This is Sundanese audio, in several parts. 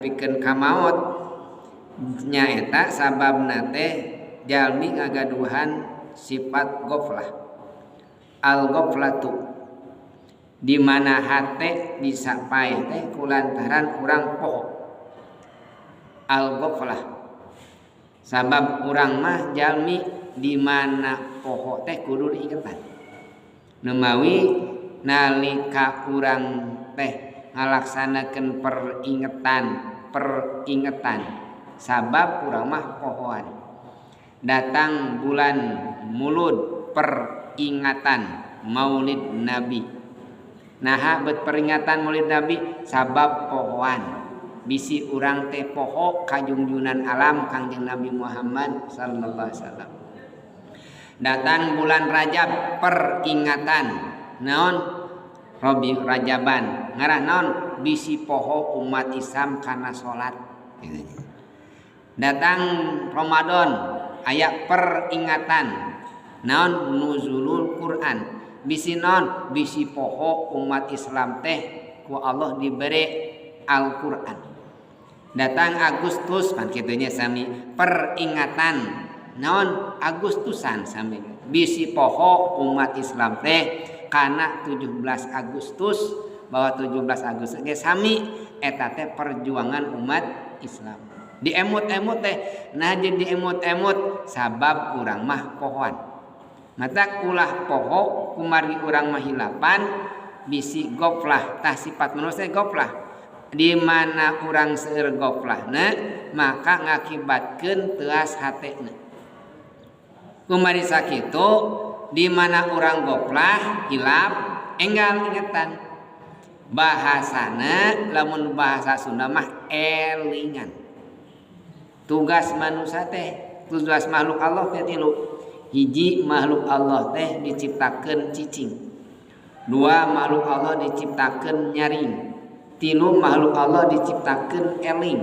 Pikeun ka maot nyaeta sababna teh jalmi ngagaduhan sifat ghaflah. Al ghaflatu di mana hate bisa paeh teh kulantaran urang poho. Al ghaflah sabab urang mah jalmi di mana poho teh kudu diingetan. Nemawi nalika urang teh ngalaksanakeun peringetan sabab urang mah pohoan. Datang bulan Mulud peringatan Maulid Nabi. Naha bet peringatan Maulid Nabi sabab pohoan. Bisi urang teh poho kajungjunan alam Kangjeng Nabi Muhammad sallallahu alaihi wasallam. Datang bulan Rajab peringatan naon Robi Rajaban ngarah naon bisi poho umat Islam karena salat. Datang Ramadan aya peringatan naon nuzulul Quran bisi naon bisi poho umat Islam teh ku Allah diberi Al-Quran. Datang Agustus pan kitunya sami peringatan naon Agustusan sami bisi poho umat Islam teh kana 17 Agustus bahwa 17 Agustus ge sami eta teh perjuangan umat Islam. Diemut-emut teh nah jadi diemut-emut sabab urang mah pohoan. Matak ulah poho kumargi urang mah hilapan bisi goflah tah sifat manusia goflah. Di mana urang seueur goflahna maka ngakibatkeun teuas hatena. Kumargi sakitu di mana urang goflah hilap enggal ingetan. Bahasana lamun bahasa Sunda mah elingan. Tugas manusia teh, tugas makhluk Allah teh tilu. Hiji makhluk Allah teh diciptakeun cicing. Dua makhluk Allah diciptakeun nyaring. Tilu makhluk Allah diciptakeun eling.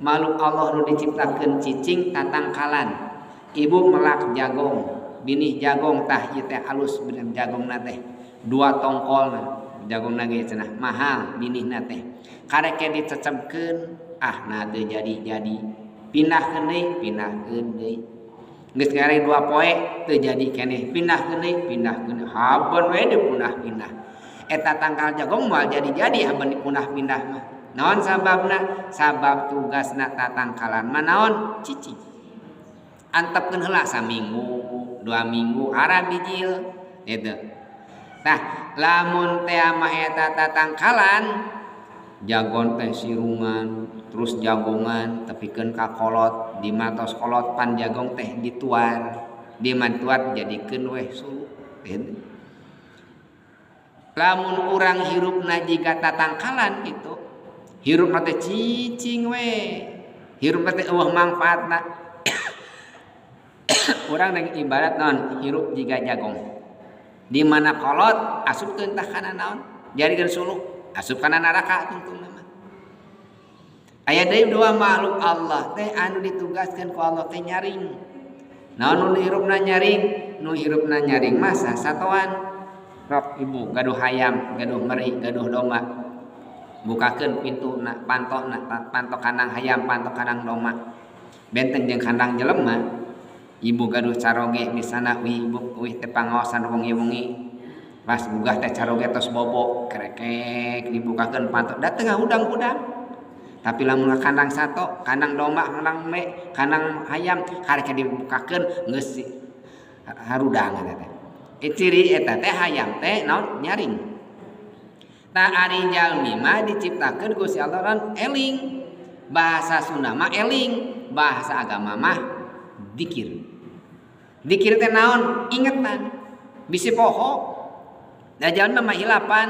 Makhluk Allah nu diciptakeun cicing tatangkalan. Ibu melak jagong, binih jagong tah ieu teh alus bener jagongna teh. Dua tongkolna jagongna ge cenah mahal binihna teh. Karek dicecebkeun ah na teu jadi-jadi. Pindahkeun deui, pindahkeun deui. Geus ngare dua poe teu jadi keneh, pindahkeun deui, pindahkeun. Haben we dipundah-pindah. Eta tangkal jagong moal jadi-jadi haben dipundah-pindah mah. Naon sababna? Sabab tugasna tatangkalan mah naon? Cicing. Antepkeun heula saminggu, 2 minggu arah bijil gitu. Tah, lamun teh mah eta tatangkalan jagon teh sirungan terus jagongan tepikeun ka kolot di matos kolot pan jagong teh dituar di mantuar jadikeun weh suluh gitu. Lamun urang hirupna jiga tatangkalan gitu hirupna teh cicing we hirupna teh eueuh mangfaatna. Urang nang ibarat naon hirup jiga jagong di mana kolot asupkeun tah kana naon jadikeun suluh asup kana neraka tungtungna mah. Aya deui dua makhluk Allah teh anu ditugaskeun ku Allah teh nyaring. Naon nu hirupna nyaring? Nu hirupna nyaring mah sasatoan. Rok ibu gaduh hayam, gaduh meri, gaduh domba. Bukakeun pintuna, pantona, panto kandang hayam, panto kandang domba. Benten jeung kandang jelema. Ibu gaduh caroge misalna wih ibu wih teh pangaosan wengi-wengi. Pas gugah teh caroge tos bobo kerekek dibukakeun panto da teu ngahudang-hudang. Tapi lamun kandang sato, kandang domba, kandang me, kandang hayam karek dibukakeun geus harudang eta teh. Ciri eta teh hayam teh naon nyaring. Tah ari jalmi mah diciptakeun Gusti Allah kan eling. Bahasa Sunda mah eling, bahasa agama mah dikir. Dikir teh naon? Ingetan. Bisi poho. Da jalmi mah hilapan.